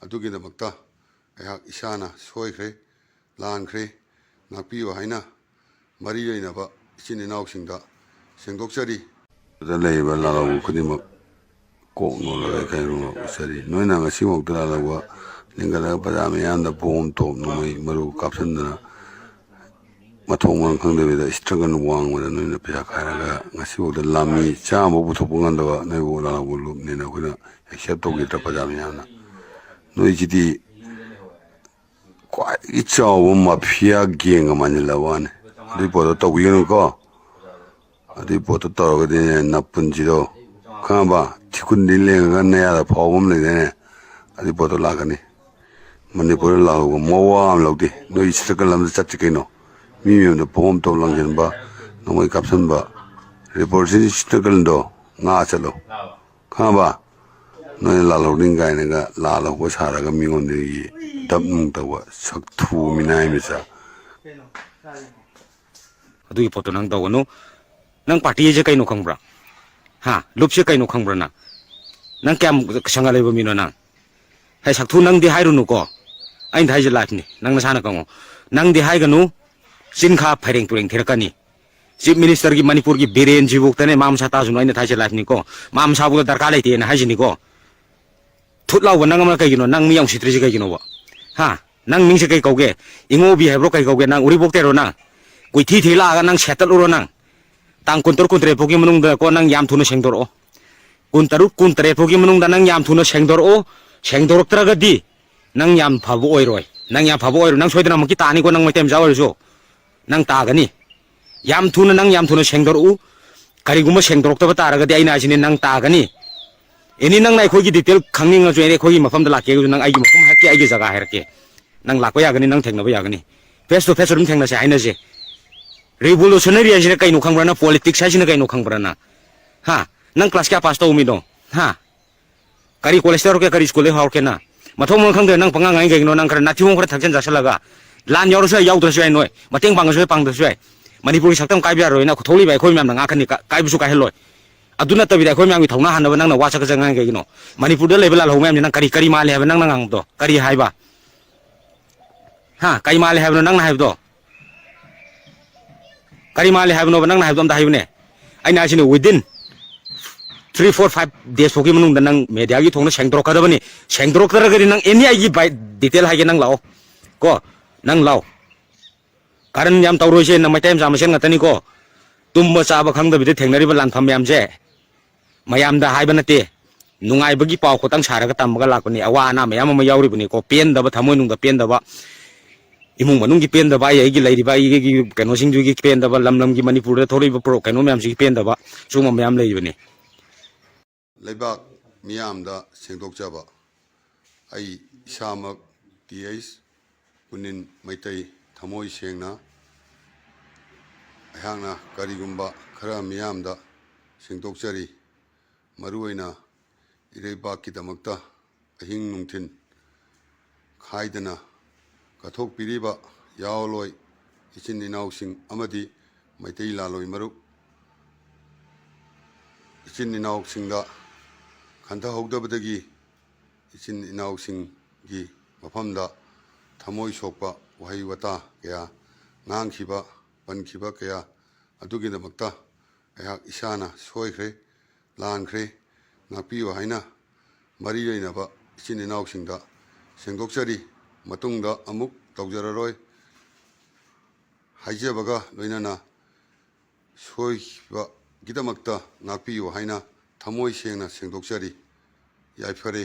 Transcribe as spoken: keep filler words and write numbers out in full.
ꯑꯗꯨꯒꯤꯗꯃꯛꯇ ꯑꯩꯍꯥꯛ ꯏꯁꯥꯅ ꯁꯣꯏꯈ꯭ꯔꯦ, ꯂꯥꯟꯈ꯭ꯔꯦ, ꯉꯥꯛꯄꯤꯌꯨ ꯍꯥꯏꯅ ꯃꯔꯤ ꯂꯩꯅꯕ ꯏꯆꯤꯟ ꯏꯅꯥꯎꯁꯤꯡꯗ ꯁꯦꯡꯗꯣꯛꯆꯔꯤ꯫ ꯗ ꯂꯩꯔꯤꯕ ꯂꯥꯜꯍꯧꯕ ꯈꯨꯗꯤꯡꯃꯛ ꯀꯣꯛ ꯅꯣꯜꯂꯒ ꯏꯀꯥꯏ ꯈꯨꯝꯅꯕ ꯎꯠꯆꯔꯤ꯫ ꯅꯣꯏꯅ ꯉꯁꯤꯐꯥꯎꯗ ꯂꯥꯜꯍꯧꯕ ꯂꯤꯡꯈꯠꯂꯒ ꯄ꯭ꯔꯖꯥ ꯃꯤꯌꯥꯝꯗ ꯕꯣꯝ, ꯇꯣꯞ, ꯅꯣꯡꯃꯩ ꯃꯔꯨ ꯀꯥꯞꯁꯤꯟꯗꯅ ꯃꯊꯣꯡ ꯃꯔꯝ ꯈꯪꯗꯕꯤꯗ struggle ꯋꯥꯡꯃꯗ ꯅꯣꯏꯅ ꯄꯩꯁꯥ ꯈꯥꯏꯔꯒ ꯉꯁꯤꯐꯥꯎꯗ ꯂꯥꯟꯃꯤ ꯆꯥꯝꯃ ꯄꯨꯊꯣꯛꯄ ꯉꯝꯗꯕ ꯅꯣꯏꯕꯨ ꯂꯥꯜꯍꯧꯕ ꯂꯨꯞꯅꯦꯅ ꯑꯩꯈꯣꯏꯅ accept ꯇꯧꯈꯤꯗ꯭ꯔꯥ ꯄ꯭ꯔꯖꯥ ꯃꯤꯌꯥꯝꯅ? ꯅꯣꯏꯁꯤꯗꯤ ꯈ꯭ꯋꯥꯏꯗꯒꯤ ꯆꯥꯎꯕ mafia gang ꯒ ꯃꯥꯟꯁꯤꯜꯂꯕ ꯋꯥꯅꯤ꯫ ꯑꯗꯨꯏ ꯄꯣꯠꯇꯣ ꯇꯧꯕꯤꯒꯅꯨꯀꯣ꯫ ꯑꯗꯨꯏ ꯄꯣꯠꯇꯣ ꯇꯧꯔꯒꯗꯤ ꯅꯄꯨꯟꯁꯤꯗꯣ, ꯈꯪꯉꯕ? ꯊꯤꯀꯨꯟꯗꯤ ꯂꯦꯡꯉꯒ ꯅꯌꯥꯗ ꯐꯥꯎꯕ ꯑꯃ ꯂꯩꯗꯥꯏꯅꯦ? ꯑꯗꯨꯏ ꯄꯣꯠꯇꯣ ꯂꯥꯛꯀꯅꯤ꯫ ꯃꯅꯤꯄꯨꯔꯗ ꯂꯥꯛꯍꯧꯕ ꯃꯋꯥ ꯑꯃ ꯂꯧꯗꯦ꯫ ꯅꯣꯏ struggle ꯑꯃꯗ ꯆꯠꯁꯤ ꯀꯩꯅꯣ꯫ ꯃꯤ ꯃꯌꯨꯝꯗ ꯄꯣꯝ ꯇꯧ ꯂꯪꯁꯤꯟꯕ, ꯅꯣꯡꯃꯩ ꯀꯥꯞꯁꯤꯟꯕ, revolutionary struggle ꯗꯣ ꯉꯥꯛꯑ ꯆꯠꯂꯣ꯫ ꯈꯪꯉꯕ? ꯅꯣꯏꯅ ꯂꯥꯜꯍꯧꯅꯤꯡ ꯀꯥꯏꯅꯒ ꯂꯥꯜꯍꯧꯕ ꯁꯥꯔꯒ ꯃꯤꯉꯣꯟꯗꯒꯤ ꯗꯞ ꯅꯨꯡ ꯇꯧꯕ ꯁꯛꯊꯨ ꯃꯤꯅꯥꯏ ꯃꯆꯥ꯫ ꯑꯗꯨꯒꯤ ꯄꯣꯠꯇꯣ ꯅꯪ ꯇꯧꯒꯅꯨ꯫ ꯅꯪ party ꯁꯦ ꯀꯩꯅꯣ ꯈꯪꯕ꯭ꯔꯥ? ꯍꯥ? ꯂꯨꯞꯁꯦ ꯀꯩꯅꯣ ꯈꯪꯕ꯭ꯔꯥ ꯅꯪ? ꯅꯪ ꯀꯌꯥꯝ ꯁꯪꯒ ꯂꯩꯕ ꯃꯤꯅꯣ ꯅꯪ? ꯍꯦ ꯁꯛꯊꯨ, ꯅꯪꯗꯤ ꯍꯥꯏꯔꯨꯅꯨꯀꯣ꯫ ꯑꯩꯅ ꯍꯥꯏꯁꯦ live ꯅꯤ, ꯅꯪ ꯅꯁꯥꯅ ꯈꯪꯉꯣ꯫ ꯅꯪꯗꯤ ꯍꯥꯏꯒꯅꯨ꯫ ꯆꯤꯟꯈꯥ ꯐꯩꯔꯦꯡ ꯇꯨꯔꯦꯡ ꯊꯤꯔꯛꯀꯅꯤ꯫ Chief Minister ꯒꯤ ꯃꯅꯤꯄꯨꯔꯒꯤ ꯕꯤꯔꯦꯟ ꯁꯤꯕꯨꯛꯇꯅꯦ ꯃꯥ ꯃꯁꯥ ꯇꯥꯖꯅꯨ ꯑꯩꯅ ꯊꯥꯏꯁꯦ live ꯅꯤꯀꯣ꯫ ꯃꯥ ꯃꯁꯥꯕꯨꯛꯇ ꯗꯔꯀꯥꯔ ꯂꯩꯇꯦꯅ ꯍꯥꯏꯁꯤꯅꯤꯀꯣ꯫ ꯊꯨꯠ ꯂꯥꯎꯕ ꯅꯪ ꯑꯃꯅ ꯀꯩꯒꯤꯅꯣ? ꯅꯪ ꯃꯤ ꯌꯥꯝ ꯎꯁꯤꯠꯇ꯭ꯔꯤꯁꯦ ꯀꯩꯒꯤꯅꯣꯕ? ꯍꯥ? ꯅꯪ ꯃꯤꯡꯁꯦ ꯀꯩ ꯀꯧꯒꯦ? ꯏꯉꯣꯕꯤ ꯍꯥꯏꯕ꯭ꯔꯣ ꯀꯩ ꯀꯧꯒꯦ? ꯅꯪ ꯎꯔꯤꯄꯣꯛꯇꯩꯔꯣ ꯅꯪ? ꯀꯨꯏꯊꯤ ꯊꯤ ꯂꯥꯛꯑꯒ ꯅꯪ ꯁꯦꯠꯇꯠꯂꯨꯔꯣ ꯅꯪ꯫ ꯇꯥꯡ ꯀꯨꯟꯇꯔꯨꯛ ꯀꯨꯟꯇꯔꯦꯠ ꯐꯥꯎꯒꯤ ꯃꯅꯨꯡꯗꯀꯣ ꯅꯪ ꯌꯥꯝ ꯊꯨꯅ ꯁꯦꯡꯗꯣꯔꯛꯑꯣ꯫ ꯀꯨꯟꯇꯔꯨꯛ ꯀꯨꯟꯇꯔꯦꯠ ꯐꯥꯎꯒꯤ ꯃꯅꯨꯡꯗ ꯅꯪ ꯌꯥꯝ ꯊꯨꯅ ꯁꯦꯡꯗꯣꯔꯛꯑꯣ꯫ ꯁꯦꯡꯗꯣꯔꯛꯇ꯭ꯔꯒꯗꯤ ꯅꯪ ꯌꯥꯝ ꯐꯕ ꯑꯣꯏꯔꯣꯏ꯫ ꯅꯪ ꯌꯥꯝ ꯐꯕ ꯑꯣꯏꯔꯣꯏ꯫ ꯅꯪ ꯁꯣꯏꯗꯅꯃꯛꯀꯤ ꯇꯥꯅꯤꯀꯣ, ꯅꯪ ꯃꯩꯇꯩ ꯃꯆꯥ ꯑꯣꯏꯔꯁꯨ꯫ ꯅꯪ ꯇꯥꯒꯅꯤ꯫ ꯌꯥꯝ ꯊꯨꯅ, ꯅꯪ ꯌꯥꯝ ꯊꯨꯅ ꯁꯦꯡꯗꯣꯔꯛꯎ꯫ ꯀꯔꯤꯒꯨꯝꯕ ꯁꯦꯡꯗꯣꯔꯛꯇꯕ ꯇꯥꯔꯒꯗꯤ ꯑꯩꯅ ꯍꯥꯏꯁꯤꯅꯤ, ꯅꯪ ꯇꯥꯒꯅꯤ꯫ ꯑꯦꯅꯤ ꯅꯪꯅ ꯑꯩꯈꯣꯏꯒꯤ detail ꯈꯪꯅꯤꯡꯉꯁꯨ, ꯑꯦꯅꯤ ꯑꯩꯈꯣꯏꯒꯤ ꯃꯐꯝꯗ ꯂꯥꯛꯀꯦꯁꯨ ꯅꯪ ꯑꯩꯒꯤ ꯃꯐꯝ ꯍꯥꯏꯔꯛꯀꯦ, ꯑꯩꯒꯤ ꯖꯒꯥ ꯍꯥꯏꯔꯛꯀꯦ꯫ ꯅꯪ ꯂꯥꯛꯄ ꯌꯥꯒꯅꯤ, ꯅꯪ ꯊꯦꯡꯅꯕ ꯌꯥꯒꯅꯤ꯫ Face to face ꯑꯗꯨꯝ ꯊꯦꯡꯅꯁꯦ, ꯍꯥꯏꯅꯁꯦ꯫ Revolutionary ꯍꯥꯏꯁꯤꯅ ꯀꯩꯅꯣ ꯈꯪꯕ꯭ꯔꯥ ꯅꯪ? Politics ꯍꯥꯏꯁꯤꯅ ꯀꯩꯅꯣ ꯈꯪꯕ꯭ꯔꯥ ꯅꯪ? ꯍꯥ? ꯅꯪ class ꯀꯌꯥ pass ꯇꯧꯕ ꯃꯤꯅꯣ? ꯍꯥ? ꯀꯔꯤ college ꯇ ꯍꯧꯔꯛꯀꯦ? ꯀꯔꯤ school ꯗ ꯍꯧꯔꯛꯀꯦ ꯅꯪ? ꯃꯊꯣꯡ ꯃꯔꯝ ꯈꯪꯗ꯭ꯔꯦ ꯅꯪ ꯄꯉꯥꯡ ꯉꯥꯡꯉꯤ ꯀꯩꯒꯤꯅꯣ? ꯅꯪ ꯈꯔ ꯅꯥꯊꯤꯕꯣꯡ ꯈꯔ ꯊꯛꯆꯟ ꯆꯥꯁꯤꯜꯂꯒ ꯂꯥꯟ ꯌꯥꯎꯔꯁꯨ ꯌꯥꯏ, ꯌꯥꯎꯗ꯭ꯔꯁꯨ ꯌꯥꯏ, ꯅꯣꯏ ꯃꯇꯦꯡ ꯄꯥꯡꯉꯁꯨ ꯌꯥꯏ, ꯄꯥꯡꯗ꯭ꯔꯁꯨ ꯌꯥꯏ꯫ ꯃꯅꯤꯄꯨꯔꯒꯤ ꯁꯛꯇꯝ ꯀꯥꯏꯕ ꯌꯥꯔꯣꯏ꯫ ꯅꯪ ꯊꯣꯛꯂꯤꯕ ꯑꯩꯈꯣꯏ ꯃꯌꯥꯝꯅ ꯉꯥꯛꯀꯅꯤ, ꯀꯥ-, ꯀꯥꯏꯕꯁꯨ ꯀꯥꯏꯍꯜꯂꯣꯏ꯫ ꯑꯗꯨ ꯅꯠꯇꯕꯤꯗ ꯑꯩꯈꯣꯏ ꯃꯌꯥꯝꯒꯤ ꯊꯧꯅꯥ ꯍꯟꯅꯕ ꯅꯪꯅ ꯋꯥ ꯆꯀ ꯆꯀ ꯉꯥꯡꯉꯤ ꯀꯩꯒꯤꯅꯣ? ꯃꯅꯤꯄꯨꯔꯗ ꯂꯩꯕ ꯂꯥꯜꯍꯧꯕ ꯃꯌꯥꯝꯁꯦ ꯅꯪ ꯀꯔꯤ, ꯀꯔꯤ ꯃꯥꯜꯂꯦ ꯍꯥꯏꯕ ꯅꯪꯅ ꯉꯥꯡꯕꯗꯣ? ꯀꯔꯤ ꯍꯥꯏꯕ? ꯍꯥ? ꯀꯔꯤ ꯃꯥꯜꯂꯦ ꯍꯥꯏꯕꯅꯣ ꯅꯪꯅ ꯍꯥꯏꯕꯗꯣ? ꯀꯔꯤ ꯃꯥꯜꯂꯦ ꯍꯥꯏꯕꯅꯣꯕ ꯅꯪꯅ ꯍꯥꯏꯕꯗꯣ? ꯑꯝꯇ ꯍꯥꯏꯌꯨꯅꯦ꯫ ꯑꯩꯅ ꯍꯥꯏꯁꯤꯅꯦ, within three, four, five days ꯐꯥꯎꯒꯤ ꯃꯅꯨꯡꯗ ꯅꯪ mediaꯒꯤ ꯊꯣꯡꯅ ꯁꯦꯡꯗꯣꯔꯛꯀꯗꯕꯅꯤ꯫ ꯁꯦꯡꯗꯣꯔꯛꯇ꯭ꯔꯒꯗꯤ ꯅꯪ any ꯑꯩꯒꯤ ꯕꯥꯏ detail ꯍꯥꯏꯒꯦ, ꯅꯪ ꯂꯥꯛꯑꯣ ꯀꯣ, ꯅꯪ ꯂꯥꯛꯑꯣ꯫ ꯀꯔꯟ ꯌꯥꯝ ꯇꯧꯔꯣꯏꯁꯦ, ꯅꯪ ꯃꯩꯇꯩ ꯃꯆꯥ ꯃꯁꯦꯟ ꯉꯥꯛꯇꯅꯤꯀꯣ꯫ ꯇꯨꯝꯕ ꯆꯥꯕ ꯈꯪꯗꯕꯤꯗ ꯊꯦꯡꯅꯔꯤꯕ ꯂꯥꯟꯐꯝ ꯃꯌꯥꯝꯁꯦ ꯃꯌꯥꯝꯗ ꯍꯥꯏꯕ ꯅꯠꯇꯦ, ꯅꯨꯡꯉꯥꯏꯕꯒꯤ ꯄꯥꯎ ꯈꯛꯇꯪ ꯁꯥꯔꯒ ꯇꯝꯃꯒ ꯂꯥꯛꯄꯅꯤ꯫ ꯑꯋꯥ ꯑꯅꯥ ꯃꯌꯥꯝ ꯑꯃ ꯌꯥꯎꯔꯤꯕꯅꯤꯀꯣ, ꯄꯦꯟꯗꯕ, ꯊꯃꯣꯏꯅꯨꯡꯗ ꯄꯦꯟꯗꯕ, ꯏꯃꯨꯡ ꯃꯅꯨꯡꯒꯤ ꯄꯦꯟꯗꯕ, ꯑꯩ ꯑꯩꯒꯤ ꯂꯩꯔꯤꯕ ꯑꯩꯒꯤ ꯀꯩꯅꯣꯁꯤꯡꯗꯨꯒꯤ ꯄꯦꯟꯗꯕ, ꯂꯝ ꯂꯝꯒꯤ ꯃꯅꯤꯄꯨꯔꯗ ꯊꯣꯛꯂꯛꯏꯕ ꯄ꯭ꯔꯣ-, ꯀꯩꯅꯣ ꯃꯌꯥꯝꯁꯤꯒꯤ ꯄꯦꯟꯗꯕ, ꯁꯤꯒꯨꯝꯕ ꯃꯌꯥꯝ ꯂꯩꯔꯤꯕꯅꯤ꯫ ꯂꯩꯕꯥꯛ ꯃꯤꯌꯥꯝꯗ ꯁꯦꯡꯗꯣꯛꯆꯕ꯫ ꯑꯩ ꯏꯁꯥꯃꯛ ꯇꯤ ꯑꯩꯆ ꯄꯨꯅꯤꯟ ꯃꯩꯇꯩ, ꯊꯃꯣꯏ ꯁꯦꯡꯅ ꯑꯩꯍꯥꯛꯅ ꯀꯔꯤꯒꯨꯝꯕ ꯈꯔ ꯃꯤꯌꯥꯝꯗ ꯁꯦꯡꯗꯣꯛꯆꯔꯤ꯫ ꯃꯔꯨꯑꯣꯏꯅ ꯏꯔꯩꯕꯥꯛꯀꯤꯗꯃꯛꯇ ꯑꯍꯤꯡ ꯅꯨꯡꯊꯤꯜ ꯈꯥꯏꯗꯅ ꯀꯠꯊꯣꯛꯄꯤꯔꯤꯕ ꯌꯥꯑꯣꯂꯣꯏ ꯏꯆꯤꯟ ꯏꯅꯥꯎꯁꯤꯡ ꯑꯃꯗꯤ ꯃꯩꯇꯩ ꯂꯥꯜꯂꯣꯏ ꯃꯔꯨꯞ ꯏꯆꯤꯟ ꯏꯅꯥꯎꯁꯤꯡꯗ ꯈꯟꯊꯍꯧꯗꯕꯗꯒꯤ ꯏꯆꯤꯟ ꯏꯅꯥꯎꯁꯤꯡꯒꯤ ꯃꯐꯝꯗ ꯊꯃꯣꯏ ꯁꯣꯛꯄ ꯋꯥꯍꯩ ꯋꯥꯇꯥ ꯀꯌꯥ ꯉꯥꯡꯈꯤꯕ, ꯄꯟꯈꯤꯕ ꯀꯌꯥ ꯑꯗꯨꯒꯤꯗꯃꯛꯇ ꯑꯩꯍꯥꯛ ꯏꯁꯥꯅ ꯁꯣꯏꯈ꯭ꯔꯦ, ꯂꯥꯟꯈ꯭ꯔꯦ, ꯉꯥꯛꯄꯤꯌꯨ ꯍꯥꯏꯅ ꯃꯔꯤ ꯂꯩꯅꯕ ꯏꯆꯤꯟ ꯏꯅꯥꯎꯁꯤꯡꯗ ꯁꯦꯡꯗꯣꯛꯆꯔꯤ꯫ ꯃꯇꯨꯡꯗ ꯑꯃꯨꯛ ꯇꯧꯖꯔꯔꯣꯏ ꯍꯥꯏꯖꯕꯒ ꯂꯣꯏꯅꯅ ꯁꯣꯏꯈꯤꯕꯒꯤꯗꯃꯛꯇ ꯉꯥꯛꯄꯤꯌꯨ ꯍꯥꯏꯅ ꯊꯃꯣꯏ ꯁꯦꯡꯅ ꯁꯦꯡꯗꯣꯛꯆꯔꯤ꯫ ꯌꯥꯏꯐꯔꯦ꯫